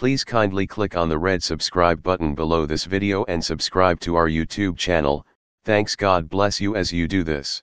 Please kindly click on the red subscribe button below this video and subscribe to our YouTube channel. Thanks, God bless you as you do this.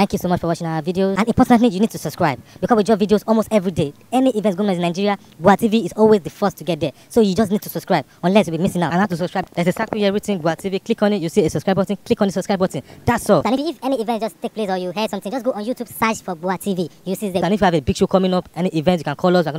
Thank you so much for watching our videos, and importantly, you need to subscribe because we drop videos almost every day. Any events going on in Nigeria, Gboah TV is always the first to get there, so you just need to subscribe unless you'll be missing out. And how to subscribe? There's a circle here everything Gboah TV. Click on it, you see a subscribe button. Click on the subscribe button. That's all. And if any event just take place or you heard something, just go on YouTube, search for Gboah TV. You see the. And if you have a big show coming up, any event, you can call us.